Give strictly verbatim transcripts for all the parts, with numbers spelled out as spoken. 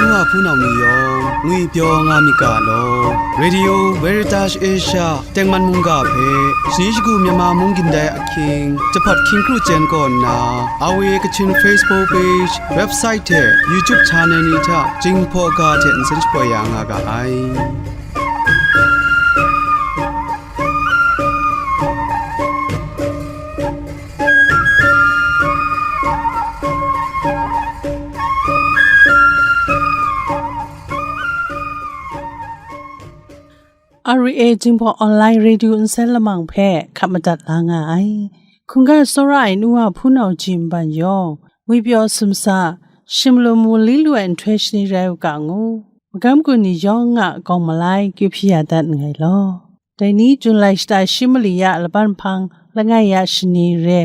Wa hpunau ni yawng ngwipyaw nga myit ga law. Radio Veritas Asia tengman mungga hpe shani shagu Myanmar mung gindai ahkying, jahpawt hkying kru chyen kaw nna, R V A Kachin Facebook page, website hte YouTube channel ni hta Jinghpaw ga hte nsen shapoi ya nga ga ai. R V A Jinghpaw Online Radio nsen lamang hpe hkap madat la nga ai. Hkungga tsawra ai nu wa hpunau ji nban yawng, ngwipyaw sumsa, shimlum wunli lu ai nhtoi shani rai u ga ngu, magam gun ni yawng a gawng malai kyu hpyi ya dat nngai law. Dai ni Jun lai shata shi mali ya laban hpang langai ya shani re,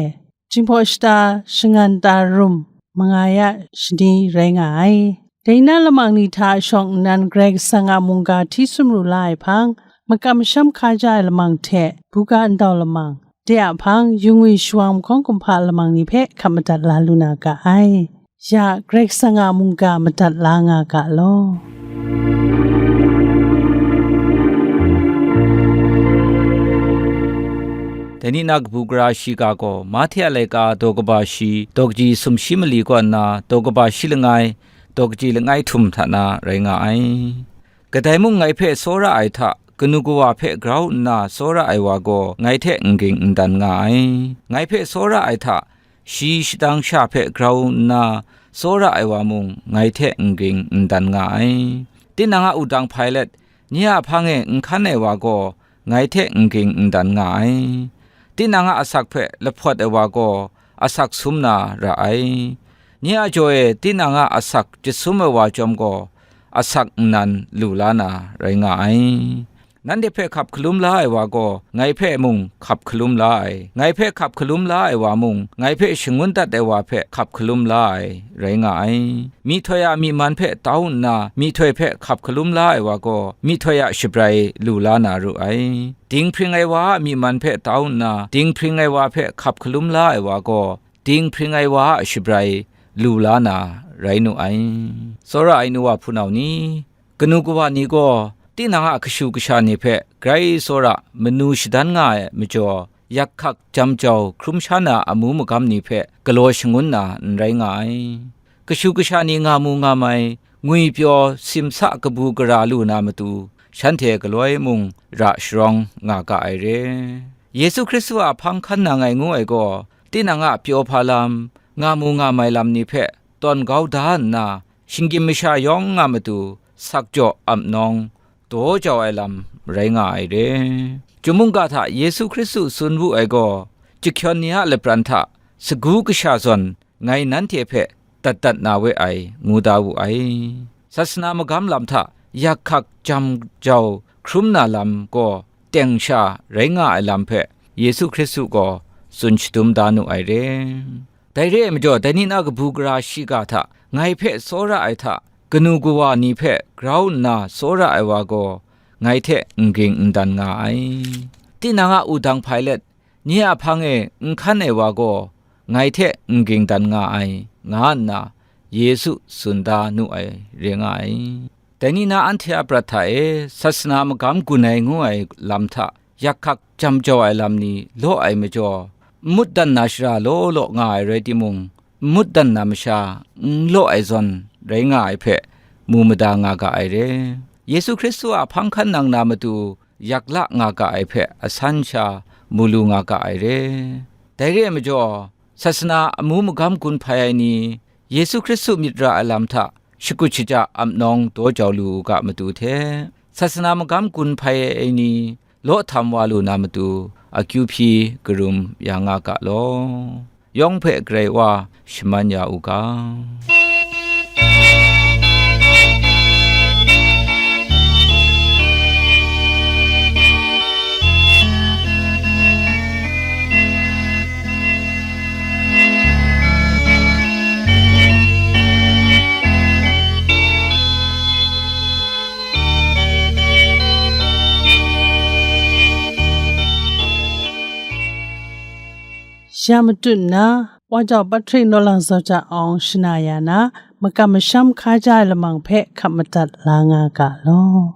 Jinghpaw shata shangan ta rum manga ya shani rai nga ai. Dai na lamang ni hta shawng nnan Karai Kasang a mungga hti sumru la ai hpang, makam masham hkaja ai lamang hte buga ndau lamang, de a hpang, yu ngwi shawang mahkawng kumhpa lamang ni hpe hkap madat la lu na ga ai. Ya, Karai Kasang a mungga madat la nga ga law. Dai ni na kabu gara shiga gaw, Mahte a laika daw kaba shi, daw kaji sumshi mali kaw nna, daw kaba shi langai, daw kaji langai htum hta na rai nga ai. Kadai mung ngai hpe tsawra ai hta, kanu kawa hpe grau nna tsawra ai wa gaw, ngai hte n ging n dan nga ai. Ngai hpe tsawra ai hta, shi shadang sha hpe grau nna tsawra ai wa mung, ngai hte n ging n dan nga ai. Tinang a wudang hpai let, nye a hpang e n hkan ai wa gaw, ngai hte n ging n dan nga ai. Tinang a asak hpe lahpawt ai wa gaw, asak sum na ra ai. Nye a jaw e tinang a asak jasum ai wa chyawm gaw, asak nnan lu la na rai nga ai. Nanhte hpe hkap hkalum la ai wa gaw, ngai hpe mung hkap hkalum la ai. Ngai hpe hkap hkalum la ai wa mung, ngai hpe shangun dat ai wa hpe hkap hkalum la ai, rai nga ai. Myihtoi a myi man hpe tau nna, myihtoi hpe hkap hkalum la ai wa gaw, myihtoi a shabrai lu la na ru ai. Dinghpring ai wa a myi man hpe tau nna, dinghpring ai wa hpe hkap hkalum la ai wa gaw, dinghpring ai wa a shabrai lu la na rai nu ai. Tsawra ai nu wa hpunau ni, kanu kawa ni gaw tinang a kashu kasha ni hpe grai tsawra manu shadan nga ai majaw, yak hkak jam jau hkrum sha na amu magam ni hpe galaw shangun na n rai nga ai. Kashu kasha ni nga mu nga mai, ngwipyaw simsa kabu gara lu na matu, shanhte galoi mung ra sharawng nga ga ai re. Yesu Hkristu a hpang hkan nang ai ngu ai gaw, tinang a pyaw hpa lam, nga mu nga mai lam ni hpe tawn kau da nna, shinggyim masha yawng a matu sakjaw ap nawng daw jau ai lam rai nga ai re. Chyum mungga hta Yesu Hkristu tsun wu ai gaw, jahkyawn ni a lapran hta sagu kasha zawn ngai nanhte hpe dat dat na we ai, ngu da wu ai. Sasana magam lam hta yak hkak jam jau hkrum na lam gaw teng sha rai nga ai lam hpe Yesu Hkristu gaw tsun shadum da nu ai re. Dai re ai majaw, dai ni na kabu gara shiga hta ngai hpe tsawra ai hta, kanu kawa ni hpe grau nna tsawra ai wa gaw, ngai hte n ging n dan nga ai. Tinang a wudang hpai let, nye a hpang e n hkan ai wa gaw, ngai hte n ging dan nga ai, nga nna Yesu tsun da nu ai re nga ai. Dai ni na anhte a prat hta e, sasana magam gun ai ngu ai lam hta, yak hkak jam jau ai lam ni law ai majaw, n mut dan na shara law law nga ai rai timung, n mut dan na masha n law ai zawn rai nga ai hpe mu mada nga ga ai re. Yesu Hkristu a hpang hkan nang na matu yak la nga ga ai hpe asan sha mu lu nga ga ai re. Dai re ai majaw, sasana amu magam gun hpai ai ni, Yesu Hkristu myit ra ai lam hta shakut shaja ap nawng daw jau lu u ga matu hte, sasana magam gun hpai ai ni, law htam wa lu na matu, akyu hpyi karum ya nga ga law. Yawng hpe Karai Wa shaman ya u ga. Ya matut nna, Wa jau Patrick Naw Lang Zaw Jat Awng shana ya na, makam masham hkaja ai lamang hpe hkap madat la nga ga law.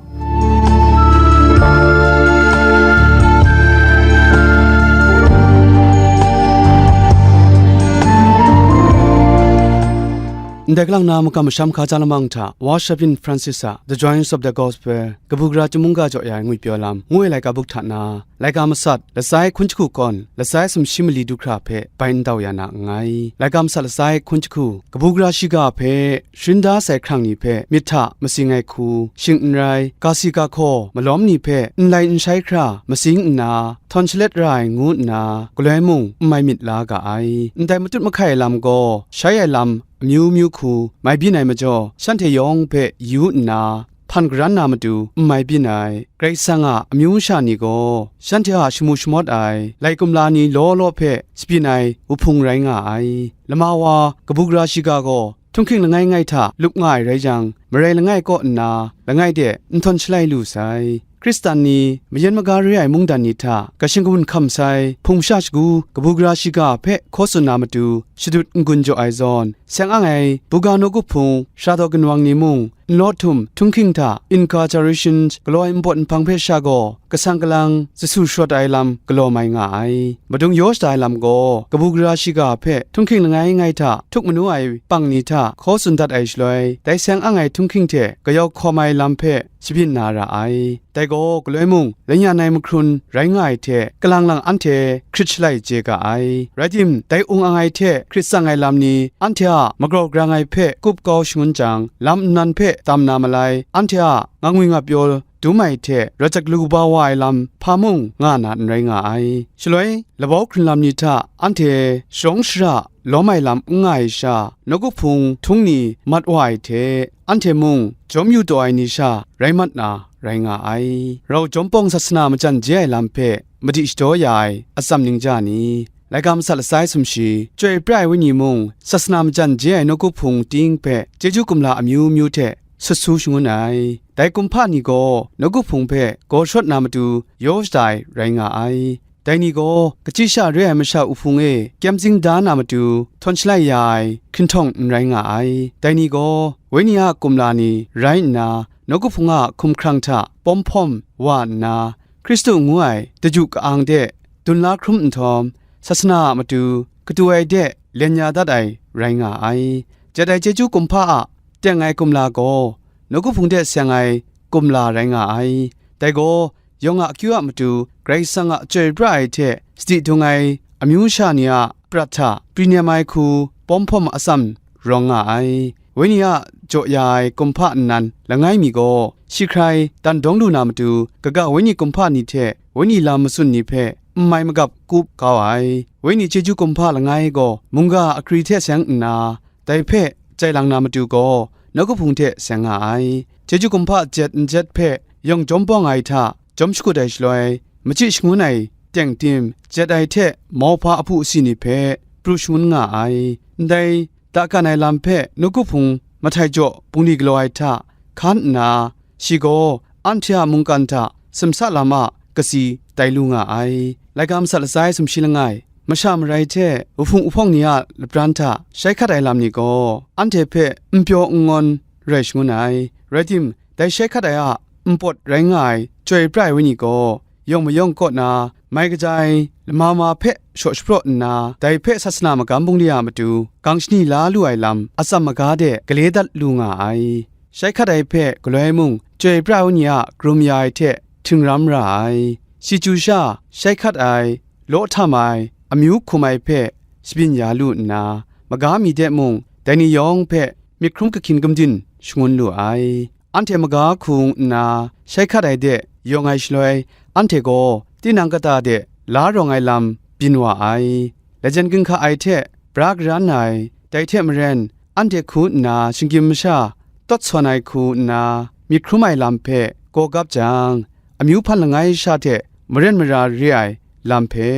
Ndai kalang na makam masham hkaja lamang hta, Worshiping Francis a The Joys of the Gospel, kabu gara chyum mungga jaw ya ai ngwipyaw lam, ngu ai laika buk hta na, laika masat, latsa hkun jahku kawn, latsa sumshi mali du hkra hpe bai ndau ya na nngai. Laika masat latsa hkun jahku, kabu gara shiga hpe, sharin da sai hkrang ni hpe myit hta matsing ai hku, shing n rai, ga si ga hkaw, malawm ni hpe nlai nshai hkra matsing nna, htawn shalet ra ai ngu nna, galoi mung n mai myit la ga ai. Ndai matut mahkai ai lam gaw, shai ai lam amyu myu hku mai byin ai majaw, shanhte yawng hpe yu nna, hpan garan na matu n mai byin ai. Karai Kasang a amyu masha ni gaw, shanhte a shamu shamawt ai, lai kumla ni law law hpe shabyin ai wuhpung rai nga ai. Lama wa kabu gara shiga gaw, htunghking langai ngai hta lup nga ai rai jang, marai langai kaw nna, langai de n htawn shalai lu sai. Hkristan ni, mayen maga re ai mungdan ni hta, kashing kagun hkam sai, hpung masha shagu, kabu gara shiga hpe hkaw tsun na matu, shadut n-gun jaw ai zawn, seng ang ai buga nawku hpung, sara daw ginwang ni mung, nlaw htum, htunghking hta, incarceration, galaw ai npawt nhpang hpe sha gaw, kasang kalang, zasu sharawt ai lam galaw mai nga ai. Madung yaw shada ai lam gaw, kabu gara shiga hpe, htunghking langai ngai hta, htuk manu ai pang ni hta, hkaw tsun dat ai shaloi, dai seng ang ai htunghking hte, kayau hkawm ai lam hpe, shabyin na ra ai. Dai gaw, galoi mung, lanyan ai mahkrun rai nga ai hte, kalang lang anhte hkrit shalai chye ga ai. Rai tim, dai ung ang ai hte hkrit tsang ai lam ni, anhte a magrau grang ai hpe kup kau shangun jang, lam nnan hpe tam na malai, anhte a ngangwi ngapyaw dum ai hte, rawt jat lu kaba wa ai lam hpa mung nga na n rai nga ai. Shaloi, labau hkrun lam ni hta anhte sharawng shara lawm ai lam n nga ai sha, nawku hpung htung ni mat wa ai hte, anhte mung jawm yu taw ai ni sha rai mat na rai nga ai. Rau jawm pawng sasana majan je ai lam hpe madi shadaw ya ai atsam ningja ni, laika masat latsa sumshi, Chyoi pra ai Wenyi mung, sasana majan je ai nawku hpung ting hpe chyeju kumla amyu myu hte sut su shangun ai. Dai kumhpa ni gaw nawku hpung hpe gaw shawt na matu yaw shada ai rai nga ai. Dai ni gaw, kachyi sha re ai masha wuhpung e kyem zing da na matu, htawn shalai ya ai hkinhtawng n rai nga ai. Dai ni gaw, Wenyi a kumla ni rai nna, nawku hpung a hkumhkrang hta pawm hpawm wa nna, Hkristu ngu ai daju ka-ang de dun la hkrum nhtawm, sasana a matu katu ai de len ya dat ai rai nga ai. Jet ai chyeju kumhpa a teng ai kumla gaw, nawku hpung de seng ai kumla rai nga ai. Dai gaw, yawng a akyu a matu Karai Kasang a chyoi pra ai hte sadi dung ai amyu sha ni a prat hta pri nem ai hku pawm hpawm atsam rawng nga ai. Wenyi a jaw ya ai kumhpa nnan langai mi gaw, shi hkrai dan dawng lu na matu, kaga Wenyi kumhpa ni hte Wenyi lam matsun ni hpe n mai magap kup kau ai. Wenyi chyeju kumhpa langai gaw mungga akri hte seng nna, dai hpe jai lang na matu gaw, nawku hpung hte seng nga ai. Chyeju kumhpa jet n jet hpe yawng jawm bawng ai hta jawm shakut ai shaloi, machyi shangun ai teng tim, jet ai hte mauhpa ahpu asi ni hpe pru shangun nga ai. Ndai dakan ai lam hpe nawku hpung mahtai jaw bungli galaw ai hta hkan nna, shi gaw anhte a mungkan hta sumsa lam a kasi tai lu nga ai. Laika masat latsa sumshi langai, masha marai hte wuhpung wuhpawng ni a lapran hta shai hkat ai lam ni gaw, anhte hpe n pyaw n ngawn rai shangun ai. Rai tim, dai shai hkat ai a npawt rai nga ai Chyoi pra ai Wenyi gaw, yawng mayawng kaw na, mai kaja ai lama ma hpe shaw shapraw nna, dai hpe sasana magam bungli a matu gang shani la lu ai lam atsam maga de gale dat lu nga ai. Shai hkat ai hpe galoi mung, Chyoi pra ai Wenyi a karum ya ai hte htingram ra ai. Shi chyu sha, shai hkat ai, law htam ai, amyu hkum ai hpe shabyin ya lu nna, maga mi de mung, dai ni yawng hpe myit hkrum kahkyin gumdin shangun lu ai. Anhte maga hku nna shai hkat ai de yawng ai shaloi, anhte gaw tinang kata de la rawng ai lam byin wa ai. Lajen ginhka ai hte bra karan ai, dai hte maren, anhte hku nna shinggyim masha tawt sawn ai hku nna myit hkrum ai lam hpe gaw gap jang, amyu hpan langai sha hte maren mara re ai lam hpe,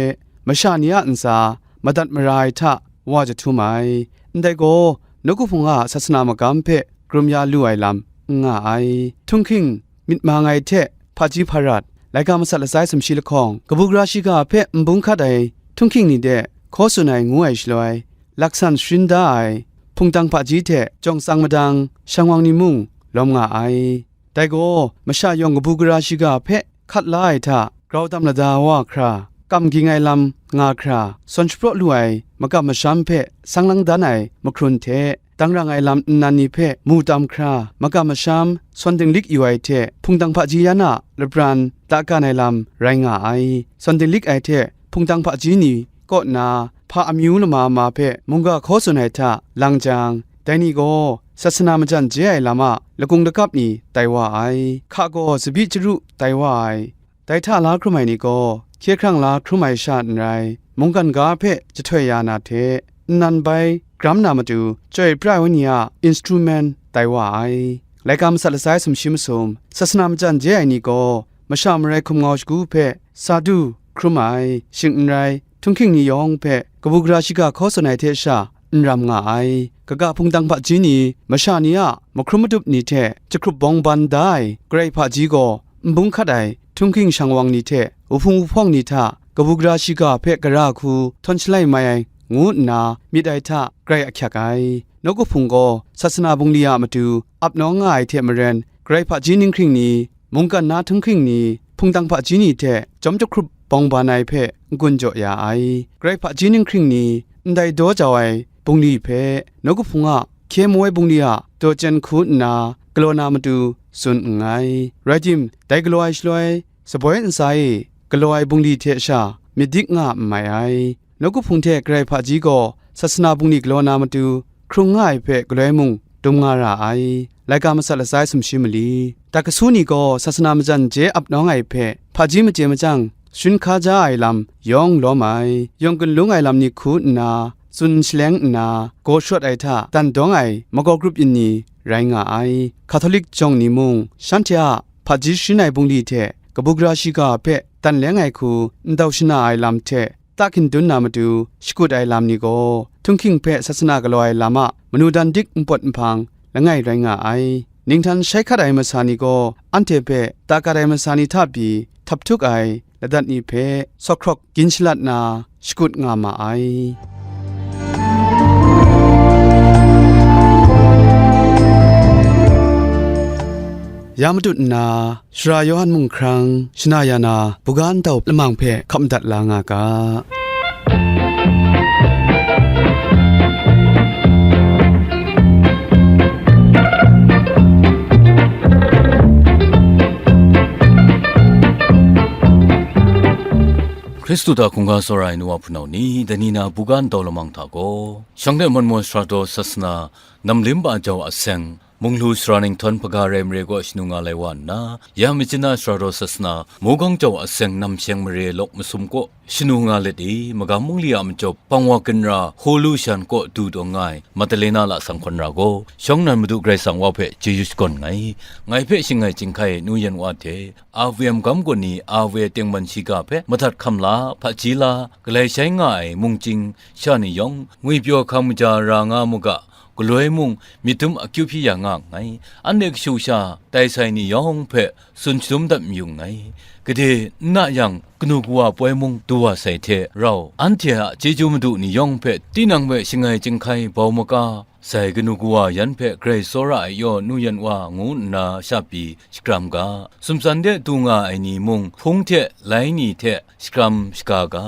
masha ni a ntsa madat mara ai hta wa jahtum ai. Ndai gaw, nawku hpung a sasana magam hpe karum ya lu ai lam n nga ai. Htunghking myit mang ai hte hpaji hparat, laika masat latsa sumshi lahkawng, kabu gara shiga hpe n bung hkat ai htunghking ni de hkaw tsun ai ngu ai shaloi, laksan sharin da ai hpungtang hpaji hte jawng tsang madang shang wang ni mung lawm nga ai. Dai gaw, masha yawng kabu gara shiga hpe hkat la ai hta grau tam lada wa hkra, kam ging ai lam nga hkra, sawn shapraw lu ai makam masham hpe sang lang dan ai mahkrun hte, dang rang ai lam nnan ni hpe mu tam hkra, makam masham sawn dinglik yu ai hte, hpungtang hpaji yan a lapran da kan ai lam rai nga ai. Sawn dinglik ai hte hpungtang hpaji ni kaw na hpa amyu lama ma hpe mungga hkaw tsun ai hta lang jang, dai ni gaw sasana majan je ai lam a lakung lakap ni tai wa ai, hka gaw tsabyi chyaru tai wa ai. Dai hta la hkrum ai ni gaw, hkye hkrang la hkrum ai sha n rai, mungkan ga hpe jahtoi ya na hte, nnan bai gram na matu, chyoi pra ai wenyi a instrument tai wa ai. Laika masat lasai sumshi masum, sasana majan je ai ni gaw, masha marai hkum ngau shagu hpe sa du hkrum ai, shing n rai, htunghking ni yawng hpe kabu gara shiga hkaw tsun ai hte sha n ram nga ai. Kaga hpungtang hpaji ni, masha ni a mahkrum madup ni hte jahkrup bawng ban da ai karai hpaji gaw, nbung hkat ai htunghking shang wang ni hte wuhpung wuhpawng ni hta kabu gara shiga hpe gara hku htawn shalai mai ai ngu nna myit ai hta grai ahkyak ai. Nawku Hpung gaw sasana bungli a matu ap nawng nga ai hte maren, karai hpaji ninghkring ni, mungkan na htunghking ni, hpungtang hpaji ni hte jawm jahkrup bawng ban ai hpe n-gun jaw ya ai. Karai hpaji ninghkring ni ndai daw jau ai bungli hpe, Nawku Hpung a hkye mu ai bungli a daw chyen hku nna galaw na matu tsun nngai. Rai tim, dai galaw ai shaloi, saboi ntsa e galaw ai bungli hte sha myit dik nga n mai ai. Nawku Hpung hte karai hpaji gaw sasana bungli galaw na matu hkrung nga ai hpe galoi mung dum nga ra ai. Laika masat lasai sumshi mali, takkasu ni gaw sasana majan je ap nawng ai hpe hpaji machye machyang sharin hka ja ai lam yawng lawm ai, yawng gun lung ai lam ni hku nna, tsun shaleng nna, gaw sharawt ai hta dan dawng ai magaw grup yin ni rai nga ai. Hkatolik jawng ni mung, shanhte a hpaji sharin ai bungli hte kabu gara shiga hpe dan leng ai hku ndau shana ai lam hte, ta hkindun na matu shakut ai lam ni gaw, htunghking hpe sasana galaw ai lam a manu dan dik npawt nhpang langai rai nga ai. Ninghtan shai hkat ai masa ni gaw, anhte hpe ta kat ai masa ni hta pyi htap htuk ai ladat ni hpe sawhkrawk gin shalat na shakut nga ma ai. Ya matut nna, Sara Yawhan mung hkrang shana ya na buga ntau lamang hpe hkap madat la nga ga. Hkristu hta hkungga tsawra ai nu wa hpunau ni, dai ni na buga ntau lamang hta gaw, shawng de mon mon sara daw sasana, namlim ba jau a seng, Munglu sara ninghtawn hpaga rai mare kaw shanu nga lai wa nna, ya Myitkyina sara daw sasana, Mogang jau a seng namsheng mare lawk masum kaw shanu nga let i, magam mungli a majaw pangwa ginra hku lu shan kaw du taw nga ai Madalena lasang hkawn ra gaw, shawng nnan Madu Karai Kasang wa hpe chyeju shakawn nngai. Ngai hpe shangai chyinghkai nu yan wa hte, A V M gam kaw ni A V tengman shiga hpe madat hkam la, hpaji la, galai shai nga ai mungchying sha ni yawng, ngwipyaw hkang maja ra nga mu ga, galoi mung myit dum akyu hpyi ya nga nngai. Anhte kashu sha tai sai ni yawng hpe tsun shadum dat mayu nngai. Gade n na yang, kanu kawa poi mung du wa sai hte rau, anhte a chyeju madu ni yawng hpe tinang hpe shangai chyinghkai bau maga sai kanu kawa yan hpe Karai tsawra ai yaw nu yan wa ngu nna sha pyi shakram ga. Sumtsan de du nga ai ni mung, hpung hte lai ni hte shakram shaga ga.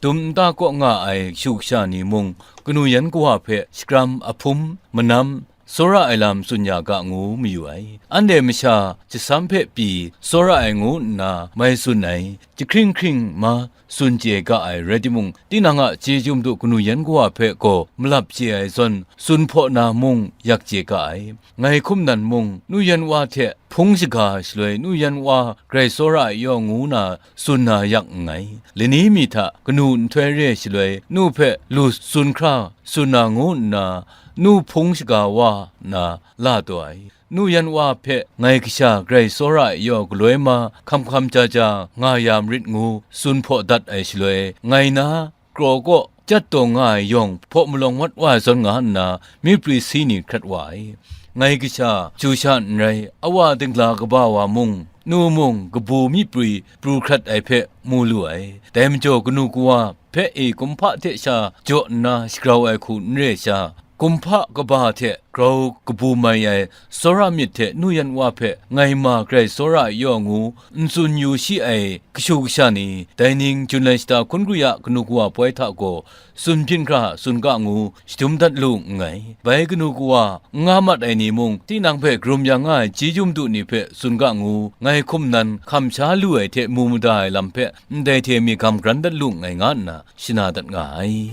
Dum nta kaw nga ai kashu kasha ni mung, kanu yan kawa hpe shakram ahpum, manam, tsawra ai lam tsun ya ga ngu mayu ai. Anhte masha jasam hpe pyi tsawra ai ngu nna mai tsun ai, jahkring hkring ma tsun chye ga ai, rai timung, tinang a chyeju madu kanu yan kawa hpe gaw malap chye ai zawn, tsun hpaw na mung yak chye ga ai. Ngai hkum nan mung, nu yan wa hte hpung shaga shaloi, nu yan wa Karai tsawra ai yaw ngu na tsun na yak nngai. Lani mi hta kanu nhtoi re shaloi, nu hpe lu tsun hkra tsun na ngu nna, nu hpung shaga wa nna la taw ai. Nu yan wa hpe ngai kasha Karai tsawra ai yaw galoi ma hkam hkam ja ja nga ya marit ngu tsun hpaw dat ai shaloi, ngai na kraw kaw chyat taw nga ai yawng hpaw malawng mat wa ai zawn nga nna, myiprwi si ni hkrat wa ai. Ngai kasha, chyu sha n rai, awa dingla kaba wa mung, nu mung, kabu myiprwi pru hkrat ai hpe mu lu ai. Dai majaw kanu kawa hpe e kumhpa hte sha jaw nna shagrau ai hku n re sha, Kumhpa kaba hte grau kabu mai ai tsawra myit hte nu yan wa hpe ngai ma Karai tsawra ai yaw ngu n tsun yu shi ai kashu kasha ni, dai ning Jun lai shata hkun kru ya kanu kawa poi hta gaw tsun byin hkra tsun ga ngu shadum dat lu nngai. Bai kanu kawa n nga mat ai ni mung, tinang hpe karum ya nga ai chyeju madu ni hpe tsun ga ngu, ngai hkum nan hkam sha lu ai hte mu mada ai lam hpe ndai hte mi gam garan dat lu nngai nga nna, shana dat nga ai.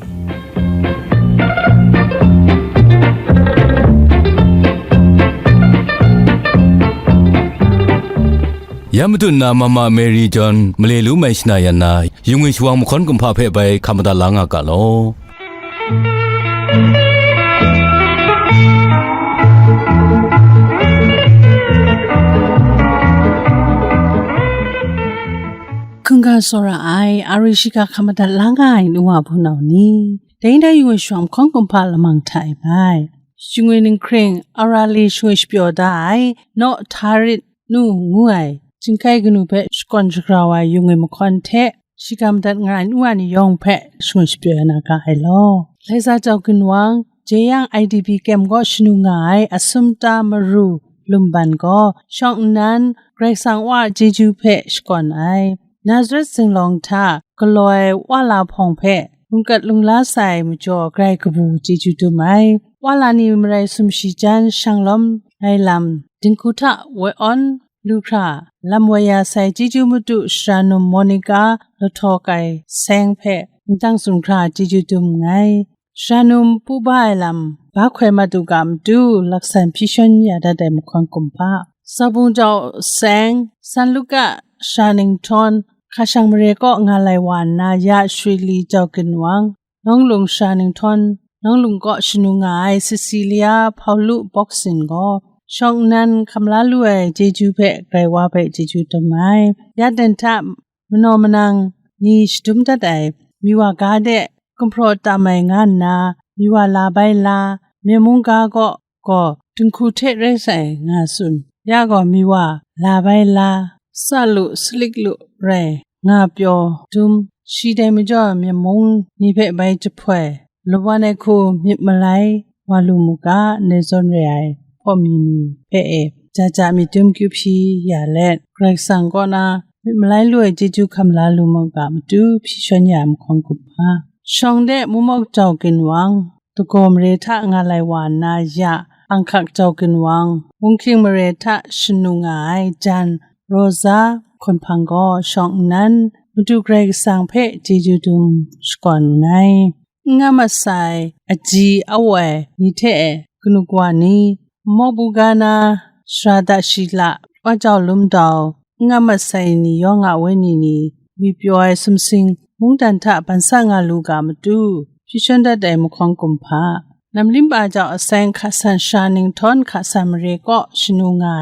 Ya matut na Mama Mary John male lu mai shana yan na, yung ngwi shawang mahkawn kumhpa hpe bai hkam madat la nga ga law. Hkungga tsawra ai, Ari shiga hkam madat la nga ai nu wa hpunau ni, dai ndai yu ai shawng hkawng kumhpa lamang hta e bai, shingwi ninghkring, ara li shingwi shapyaw da ai, naw hta rit nu ngu ai, chyingkai kanu hpe shakawn shagrau ai yu ngwi mahkawn hte, shiga madat nga ai nu wa ni yawng hpe shingwi shapyaw ya na ga ai law. Laiza jau ginwang, jeyang I D P kem gaw shanu nga ai Assumpta Maru Lumban gaw shawng nnan Karai Kasang Wa a chyeju hpe shakawn ai. Nazareth zinglawng hta galaw ai Wa la hpawng hpe lungkat lungla sai majaw grai kabu chyeju dum ai. Wa la ni marai sumshi jan shang lawm ai lam dinghku hta woi awn lu hkra, lam woi ya sai chyeju madu shara num Monica Lahtaw Kai Seng hpe ndang tsun hkra chyeju dum nngai. Shara num pu ba ai lam, ba hkoi mat u ga matu, laksan hpyi shawn ya dat ai mahkawn kumhpa. Sabung jau seng, San Luka shara ninghtawn, hka shang mare kaw nga lai wa nna, ya shwi li jau ginwang, Nawng Lung shara ninghtawn, Nawng Lung kaw shanu nga ai Cecilia Hpaulu Bawksin gaw, shawng nnan hkam la lu ai chyeju hpe Karai Wa hpe chyeju dum ai. Ya dan hta manaw manang ni shadum dat ai, Miwa ga de gumhpraw tam ai nga nna, Miwa la bai la, Myen mungga gaw gaw dinghku hte rai sai nga tsun. Ya gaw Miwa la bai la, sa lu salik lu rai nga pyaw dum, shi dai majaw Myen mung ni hpe bai jahpoi, lawan ai hku myit malai wa lu mu ga, ndai zawn re ai hpawm mi ni hpe e, ja ja myit dum kyu hpyi ya let, Karai Kasang kaw na myit malai lu ai chyeju hkam la lu mu ga matu, hpyi shawn ya ai mahkawn kumhpa. Shawng de mumawk jau ginwang, dagaw mare hta nga lai wa nna ya, anghkak jau ginwang, wunghkying mare hta shanu nga ai jan Rosa Hkawn Hpang gaw shawng nnan Madu Karai Kasang hpe chyeju dum shakawn nngai. N nga mat sai aji awoi ni hte e kanu kawa ni, Mawbu ga na, Shara da shi la, Wa jau lum dau, n nga mat sai ni yawng a wenyi ni, ngwi pyaw ai sumsing mungdan hta ban sa nga lu ga matu, hpyi shawn dat ai mahkawn kumhpa. Namlim ba jau aseng hka san shara ninghtawn hka san mare kaw shanu nga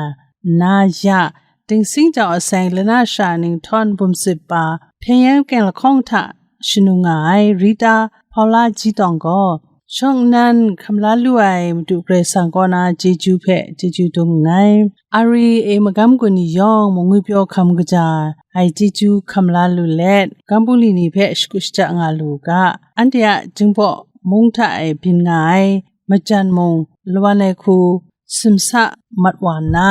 nna ya, Dingsing jau aseng lana shara ninghtawn bum sit ba, Hpyen Yang Kyeng lahkawng hta shanu nga ai Rita Paula Ji Tawng gaw, shawng nnan hkam la lu ai Madu Karai Kasang kaw na chyeju hpe chyeju dum nngai. Ari e magam gun ni yawng mung ngwi pyaw hkam kaja ai chyeju hkam la lu let, gam bungli ni hpe shagu shaja nga lu u ga, anhte a Jinghpaw mung hta e byin nga ai majan mung lawan ai hku simsa mat wa nna,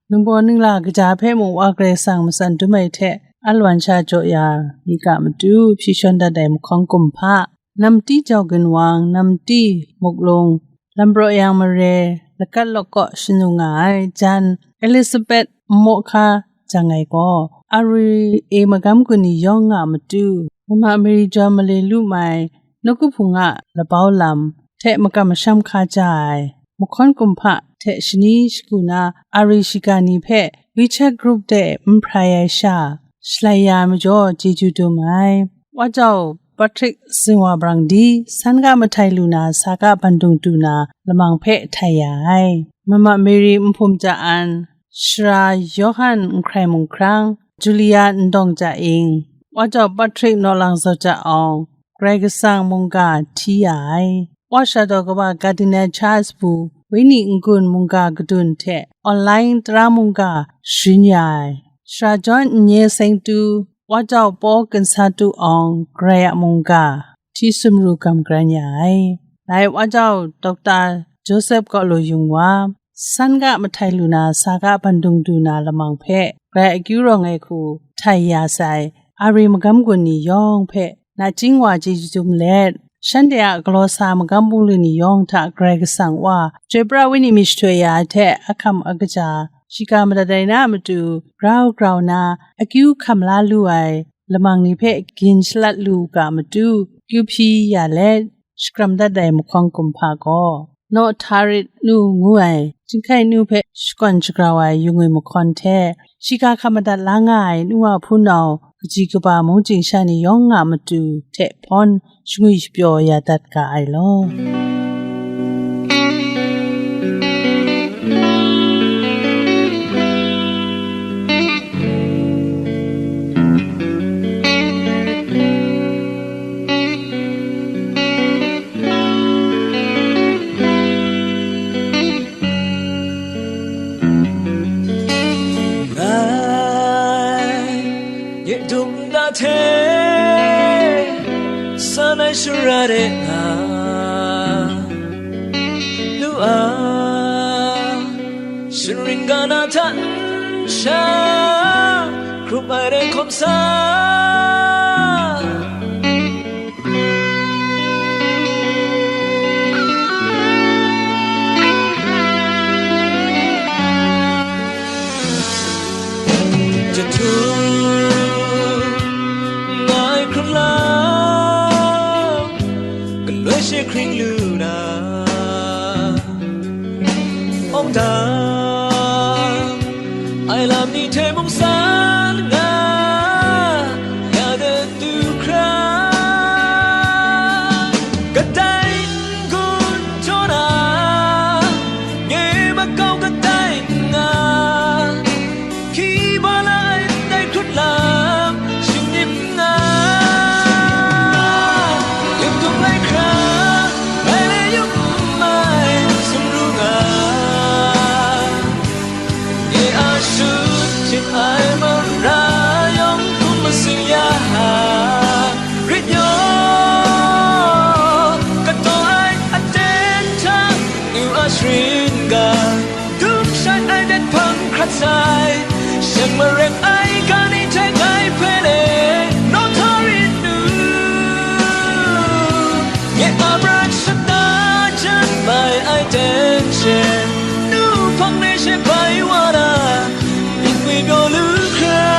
ningbaw ningla kaja hpe mung Wa Karai Kasang matsan dum ai hte, alawan sha jaw ya mi ga matu, hpyi shawn dat ai mahkawn kumhpa. Namti jau ginwang, Namti muklung, lam praw yang mare, lakat lawk kaw shanu nga ai jan Elizabeth nmaw hka jang ai gaw, Ari e magam gun ni yawng nga matu, Mama Mary John male lu mai, nawku hpung a labau lam hte makam masham hka ja ai, mahkawn kumhpa hte shani shagu na Ari shiga ni hpe WeChat group de n hprai ai sha, shalai ya ai majaw chyeju dum ai. Wa jau Patrick Zingwa Brang di, san ga mahtai lu na, sa ga bandung du na, lamang hpe htai ya ai. Mama Mary Nhpum Ja An, Shara Yawhan Nhkrai Mung Hkrang, Julia Ndawng Ja Ing, Wa jau Patrick Nawlang Zaw Ja Awng, Karai Kasang mungga hti ya ai. Wa sha daw kaba Cardinal Charles Pu, Wenyi N-gun mungga kadun hte online tara mungga sharin ya ai. Shara John N-ye Seng Tu, Wa jau Paw Ginsa Tu Awng, Karai a mungga hti sumru gam garan ya ai. Dai wa jau, Dokta Joseph Kalu Yung wa, san ga mahtai lu na, sa ga bandung du na lamang hpe grai akyu rawng ai hku htai ya sai, Ari magam gun ni yawng hpe nachying wa chyeju dum let, shanhte a galaw sa magam bungli ni yawng hta Karai Kasang wa chyoi pra ai ni myit shatoi ya ai hte ahkam akaja, shiga madat ai na a matu, grau grau na akyu hkam la lu ai lamang ni hpe gin shalat lu u ga matu, kyu hpyi ya let, shakram dat ai mahkawng kumhpa gaw, Naw Htarit nu ngu ai, chyinghkai nu hpe shakawn shagrau ai yung ai mahkawn hte, shiga hkam madat la nga ai nu a hpunau kaji kaba mungchying sha ni yawng a matu hte hpawn shangwi shapyaw ya dat ga ai law. Ngai nye dum na hte san ai shara de nga lu a, shingrin ga na hta n sha hkrup ai rai hkawm sa. Jahtum ngai hkrun lam, galoi she hkring lu na, awng dang ai lam ni hte mung san nga, ya dat du hkra, kadai n-gun jaw na, nye makau kadai n-ga, hpyi ba la ai ndai hkrut lam, shinggyim n-ga, yawng dum lai hkra, ngai le yawng mai sumru nga. Nye a shut hpyin ai mara yawng hkum masing ya, rit yaw kataw ai aten hta, nu a sharin ga, dum shai ai den hpang hkrat sai, sheng marek ai ga ni hte ngai hpe le, Naw Htarit nu. Nye a brat shada jan mai ai ten she, nu hpang re she bai wa na, myit ngwi pyaw lu hkra,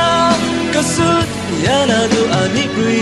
kasut ya na du a myit ngwi.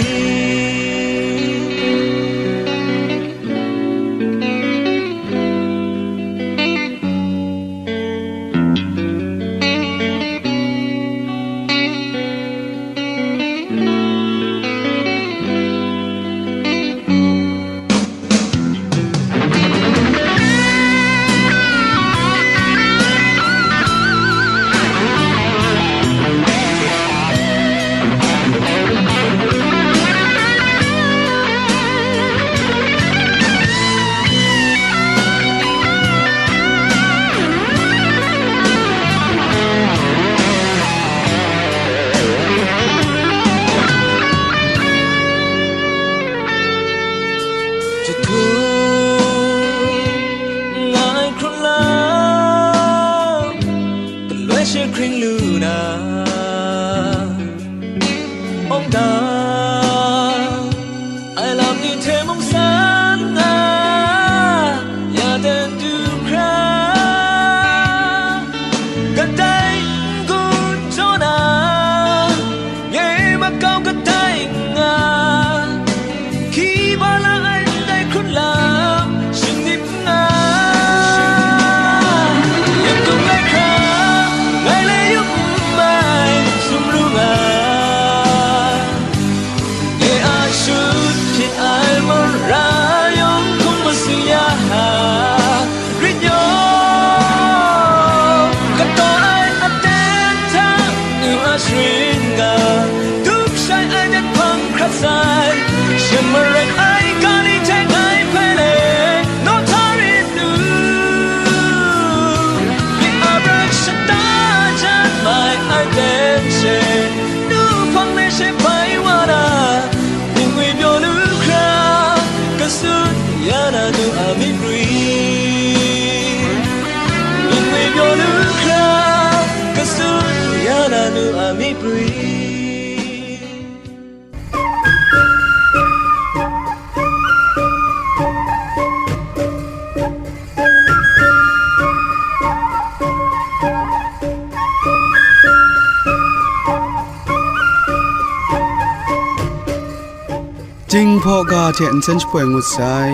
Jinghpaw ga hte nsen shapoi ngut sai.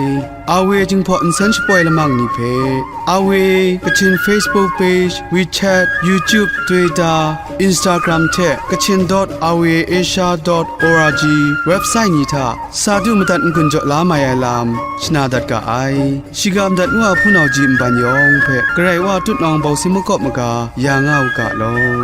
Awe Jinghpaw nsen shapoi lamang ni hpe, Awe Kachin Facebook page, WeChat, YouTube, Twitter, Instagram hte Kachin dot awe asia dot org website ni hta sa du madat n-gun jaw la mai ai lam shana dat ga ai. Shiga madat ngu a hpunau ji nban yawng hpe Karai Wa tutnawng bawsi makawp maga ya nga u ga law.